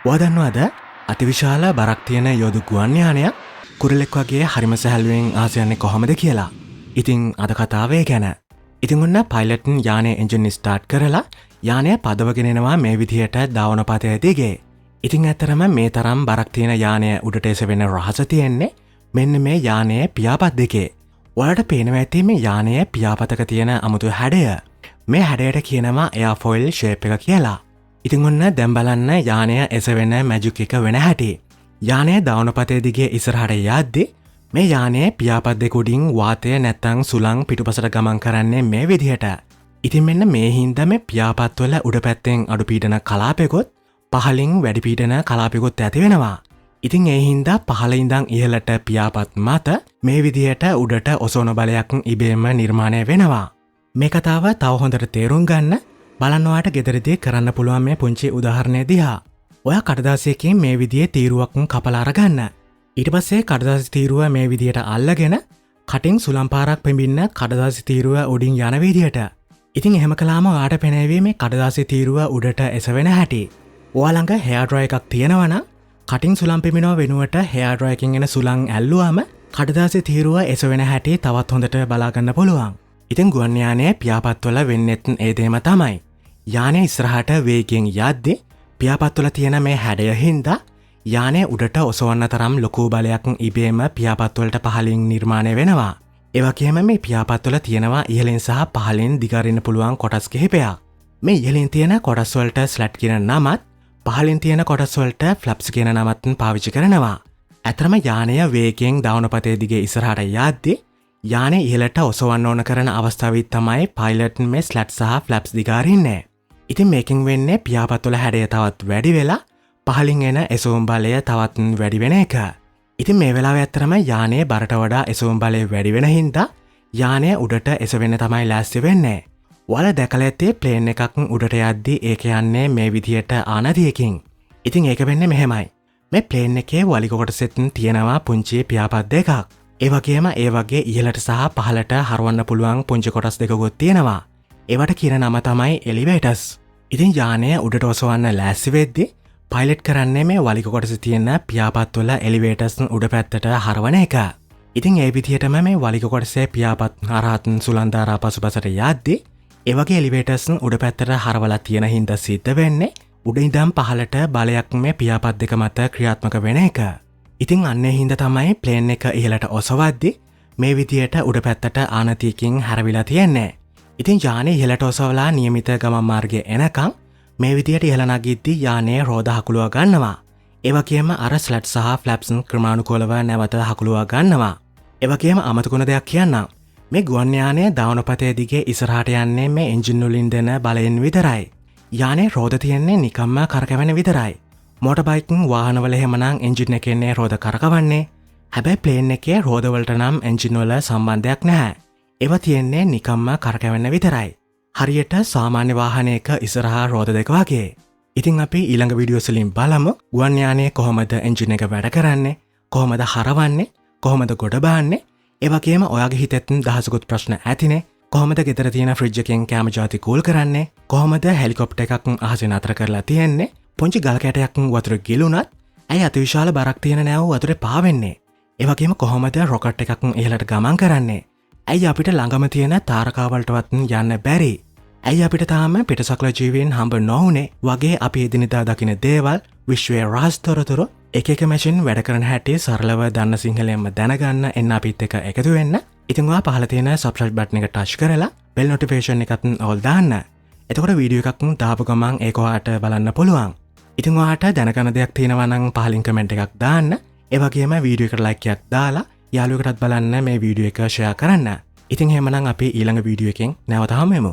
ඔයා දන්නවද අතිවිශාල බරක් තියෙන යොදු ගුවන් යානයක් කුරුල්ලෙක් වගේ හරිම සැහැල්ලුවෙන් අහස යන්නේ කොහොමද කියලා. ඉතින් අද කතාව ඒ ගැන. ඉතින් ඔන්න පයිලට් යානය එන්ජින් ස්ටාර්ට් කරලා යානය පදවගෙන එනවා මේ විදිහට ධාවන පථය දිගේ. ඉතින් ඇත්තටම මේ තරම් බරක් තියෙන යානය උඩට එසවෙන රහස තියෙන්නේ මෙන්න මේ යානයේ පියාපත් දෙකේ. ඔයාලට පේනවා ඇති මේ යානයේ පියාපතක තියෙන අමුතු හැඩය. මේ හැඩයට කියනවා එයාෆොයිල් ෂේප් එක කියලා. ඉතින් ඔන්න දැන් බලන්න යානය එසවෙන මැජික් එක වෙන හැටි. යානය ධාවන පථය දිගේ ඉස්සරහට යද්දි මේ යානයේ පියාපත් දෙක උඩින් වාතය නැත්තං සුළං පිටුපසට ගමන් කරන්නේ මේ විදිහට. ඉතින් මෙන්න මේ හින්දා මේ පියාපත්වල උඩ පැත්තෙන් අඩු පීඩන කලාපයකොත් පහළින් වැඩි පීඩන කලාපයකොත් ඇති වෙනවා. ඉතින් ඒ හින්දා පහළ ඉඳන් ඉහළට පියාපත් මත මේ විදිහට උඩට ඔසවන බලයක් ඉබේම නිර්මාණය වෙනවා. මේ කතාව තව හොඳට තේරුම් ගන්න බලන්න ඔයාට ගෙදරදී කරන්න පුළුවන් මේ පුංචි උදාහරණය දිහා. ඔයා කඩදාසියකින් මේ විදිහේ තීරුවක් කපලා අරගන්න. ඊට පස්සේ කඩදාසි තීරුව මේ විදිහට අල්ලගෙන කටින් සුළං පාරක් පිඹින්න කඩදාසි තීරුව උඩින් යන විදිහට. ඉතින් එහෙම කළාම ඔයාට පෙනේවි මේ කඩදාසි තීරුව උඩට එසවෙන හැටි. ඔයා ළඟ හෙයාර් ඩ්‍රයර් එකක් තියෙනවා නම් කටින් සුළං පිඹිනව වෙනුවට හෙයාර් ඩ්‍රයර් එකකින් එන සුළං ඇල්ලුවාම කඩදාසි තීරුව එසවෙන හැටි තවත් හොඳට බලා ගන්න පුළුවන්. ඉතින් ගුවන් යානයේ පියාපත්වල වෙන්නෙත් ඒ දේම තමයි. යානය ඉස්සරහට වේගයෙන් යද්දි පියාපත්වල තියෙන මේ හැඩය හින්දා යානය උඩට ඔසවන්න තරම් ලොකු බලයක් ඉබේම පියාපත්වලට පහළින් නිර්මාණය වෙනවා. ඒ වගේම මේ පියාපත්වල තියෙනවා ඉහළින් සහ පහළින් දිගාරින්න පුළුවන් කොටස් කිහිපයක්. මේ ඉහළින් තියෙන කොටස් වලට ස්ලැට් කියන නමත් පහළින් තියෙන කොටස් වලට ෆ්ලැප්ස් කියන නමත් පාවිච්චි කරනවා. ඇත්තටම යානය වේගයෙන් ධාවන පථය දිගේ ඉස්සරහට යද්දි යානය ඉහළට ඔසවන්න ඕන කරන අවස්ථාවෙත් තමයි පයිලට් මේ ස්ලැට් සහ ෆ්ලැප්ස් දිගාරින්නේ. ඉතින් මේකෙන් වෙන්නේ පියාපත්වල හැඩය තවත් වැඩි වෙලා පහළින් එන එසවුම් බලය තවත් වැඩි වෙන එක. ඉතින් මේ වෙලාවේ ඇත්තටම යානයේ බරට වඩා එසවුම් බලය වැඩි වෙන හින්දා යානය උඩට එසවෙන්න තමයි ලෑස්ති වෙන්නේ. ඔයාලා දැකලා ඇත්තේ ප්ලේන් එකක් උඩට යද්දි ඒක යන්නේ මේ විදියට ආනතියකින්. ඉතින් ඒක වෙන්නේ මෙහෙමයි. මේ ප්ලේන් එකේ වලිග කොටසෙත් තියෙනවා පුංචි පියාපත් දෙකක්. ඒ වගේම ඒ වගේ ඉහළට සහ පහළට හරවන්න පුළුවන් පුංචි කොටස් දෙකකුත් තියෙනවා. ඒවට කියන නම තමයි එලිවේටර්ස්. ඉතින් යානය උඩට ඔසවන්න ලෑස්ති වෙද්දි පයිලට් කරන්නේ මේ වලිග කොටසේ තියෙන පියාපත්වල එලිවේටර්ස් උඩ පැත්තට හරවන එක. ඉතින් ඒ විදිහටම මේ වලිග කොටසේ පියාපත් හරහත් සුළං ධාරා පසුපසට යද්දි ඒ වගේ එලිවේටර්ස් උඩ පැත්තට හරවලා තියෙන හින්දා සිද්ධ වෙන්නේ උඩ ඉඳන් පහළට බලයක් මේ පියාපත් දෙක මත ක්‍රියාත්මක වෙන එක. ඉතින් අන්න ඒ හින්දා තමයි ප්ලේන් එක ඉහළට ඔසවද්දි මේ විදිහට උඩ පැත්තට ආනතියකින් හැරවිලා තියෙන්නේ. ඉතින් යානය ඉහළට ඔසවලා නියමිත ගමන් මාර්ගය එනකන් මේ විදිහට ඉහළ නගිද්දි යානය රෝද හකුලුවා ගන්නවා. ඒ වගේම අර ස්ලැට් සහ ෆ්ලැප්ස් ක්‍රමානුකූලව නැවත හකුලුවා ගන්නවා. ඒ වගේම අමතක වුණ දෙයක් කියන්නම්. මේ ගුවන් යානය ධාවන පථය දිගේ ඉස්සරහට යන්නේ මේ එන්ජින් වලින් දෙන බලයෙන් විතරයි. යානයේ රෝද තියෙන්නේ නිකම්ම කරකැවෙන විතරයි. මෝටර් බයික් වාහනවල එහෙමනම් එන්ජින් එකෙන්නේ රෝද කරකවන්නේ. හැබැයි ප්ලේන් එකේ රෝද වලට නම් එන්ජින් වල සම්බන්ධයක් නැහැ. ඒවා තියෙන්නේ නිකම්ම කරකැවෙන්න විතරයි. හරියට සාමාන්‍ය වාහනයක ඉස්සරහා රෝද දෙක වගේ. ඉතින් අපි ඊළඟ වීඩියෝස් වලින් බලමු ගුවන් යානයේ කොහොමද එන්ජින් එක වැඩ කරන්නේ, කොහොමද හරවන්නේ, කොහොමද ගොඩ බාන්නේ. ඒ වගේම ඔයාගේ හිතෙත් දහසකුත් ප්‍රශ්න ඇතිනේ. කොහොමද ගෙදර තියෙන ෆ්‍රිජ් එකෙන් කෑම ජාති කූල් කරන්නේ, කොහොමද හෙලිකොප්ටර් එකක් අහසේ නතර කරලා තියෙන්නේ, පුංචි ගල් කැටයක් වතුර ගිලුණත් ඇයි අතිවිශාල බරක් තියෙන නැව් වතුරේ පාවෙන්නේ, ඒ වගේම කොහොමද රොකට් එකක් ඉහළට ගමන් කරන්නේ, ඇයි අපිට ළඟම තියෙන තාරකාවලටවත් යන්න බැරි, ඇයි අපිට තාම පිටසක්ල ජීවීන් හම්බ නොවුනේ වගේ අපි එදිනෙදා දකින දේවල්, විශ්වයේ රහස් තොරතුරු, එක එක මැෂින් වැඩ කරන හැටි සරලව දන්න සිංහලෙන්ම දැනගන්න එන්න අපිත් එක්ක එකතු වෙන්න. ඉතින් ඔයා පහළ තියෙන සබ්ස්ක්‍රයිබ් බටන් එක ටච් කරලා බෙල් නොටිෆිකේෂන් එකත් ඕල් දාන්න. එතකොට වීඩියෝ එකක් දාපු ගමන් ඒක ඔයාට බලන්න පුළුවන්. ඉතින් ඔයාට දැනගන්න දෙයක් තියෙනවා නම් පහලින් කමෙන්ට් එකක් දාන්න. ඒ වගේම වීඩියෝ එකට ලයික් එකක් දාලා යාළුවෙකුටත් බලන්න මේ වීඩියෝ එක ෂෙයා කරන්න. ඉතින් එහෙමනම් අපි ඊළඟ වීඩියෝ එකෙන් නැවත හමු වෙමු.